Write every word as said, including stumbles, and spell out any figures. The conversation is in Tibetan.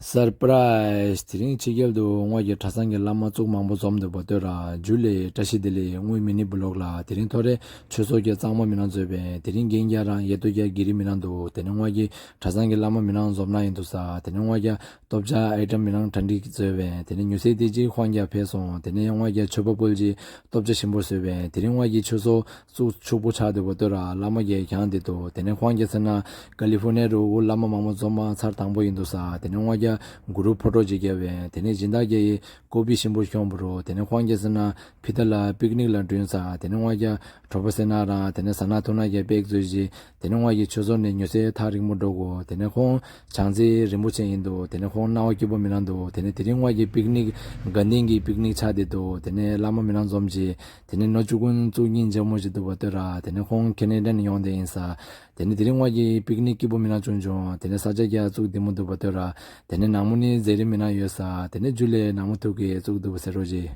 སར་པ་རའི་ཛི། དེ་རིང་ཕྱི་རྒྱལ་དུ་ངོས་ཀྱི་གྲྭ་ཚང་གི་བླ་མ་ཙུག་མང་པོ་འཛོམས་འདུག་པ་ལྟོས་ར། ཇུ་ལེ་བཀྲ་ཤིས་བདེ་ལེགས། དངུལ་མི་ནི་བི་ལོག་ལ། དེ་རིང་ཐོ་རེ་ཆོས་ཚོགས་ཀྱི་གཙང་མ་མི་ནང་འཛོལ་བས། དེ་རིང་རྒན་རྒྱ་རང་ཡེ་ཏོ་རྒྱ་གི་རི་མི་ནང་འདུག་དེ་ནས་ངོས་ཀྱི་གྲྭ་ཚང་གི་བླ་མ་མི་ནང་འཛོམས་ན་ཡིན་འདུག་ས། དེ་ནས་ངོས་ཀྱི་སྟོབས་ཆ་ཨའི་ཊམ་མི་ནང་གྲ་སྒྲིག་འཛོལ་བས། དེ་ནས་ཉུ་སེ་དེ་ཅི་ཁོང་རྒྱ་ཕེ་སོང་། དེ་ནས་ངོས་ཀྱི་ཆོས་པ་ཕུལ་གྱི་སྟོབས་ཆ་ཞིམ་པོ་བཟོས་བས། དེ་རིང་ངོས་ཀྱི་ཆོས་ཚོགས་ཙུག་ཕྱུག་པོ་ཆགས་འདུག་པ་ལྟོས་ར། བླ་མ་གིས་གྱང་དེ་འདུག་དེ་ནས་ཁོང་རྒྱ་ཟེར་ན་ཀ་ལི་ཧྥོ་ནི་ཡ་རུ་འུ་བླ་མ་མང་པོ་འཛོམས་མ་ཚར་དང་པོ་ཡིན་འདུག་ས། དེ་ནས་ངོས་ཀྱི་གུ་རུབ་ཕོ་ཊོ་ཅིག་བརྒྱབ་བས། དེ་ནས་སྦྱིན་བདག་གིས་ཀོ་པི་ཞིམ་པོ་ཁྱོང་བུ་རུ། དེ་ནས་ཁོང་རྒྱ་ཟེར་ན་ཕི་ཏ་ལ་པིག་ནིག་ལ་འགྲོ་ཡིན་ས། དེ་ནས་ངོས་ཀྱི་གྲོགས་པོ་ཟེར་ན་རང་དེ་ནས་ཟ་ན་འཐུང་ན་གྱ་པེག་བཟོས་ཅི། དེ་ནས་ངོས་ཀྱི་ཆོས་ཚོགས་ནས་ཉུ་སེ་ཐག་རིང་མོ་འགྲོ་གོ། དེ་ནས་ཁོང་བྱང་རྩེ་རིན་པོ་ཆེ་ཡིན་འདུག་དེ་ནས་ཁོང་སྣང་བ་སྐྱིད་པོ་མི་ནང་འདུག་དེ་ནས་དེ་རིང་ངོས་ཀྱི་པིག་ནིག་དགའ་ལྡན་གྱི་པིག་ནིག་ཆགས་བསྡད་འདུག་དེ་ནས་བླ་མ་མི་ནང་འཛོམས་ཅི། དེ་ནས་ནོ་ཅུ་ཀུན་ཙུག་སྙིང་རྗེ་མོ་ཞིག་འདུག་པ་ལྟོས་ར། དེ་ནས་ཁོང་ཁེ་ནེ་ཌ་ནས་ཡོང་བསྡད་ཡིན་ས། དེ་ནས་དེ་རིང་ངོས་ཀྱི་པིག་ནིག་སྐྱིད་པོ་མི་ནང་བྱུང་བྱུང་། དེ་ནས་ས་ཆ་རྒྱ་ཙུག་བདེ་མོ་འདུག་པ་ལྟོས་ར། དེ་ནས་ནང་མོ་ནི་མཛེས་རིམ་མི་ནང་ཡོད་ས། དེ་ནས་ཇུ་ལེ་ནང་མོ་ཐུག་གི་ཙུག་འདུག་པ་ཟེར་རོ་ཅི།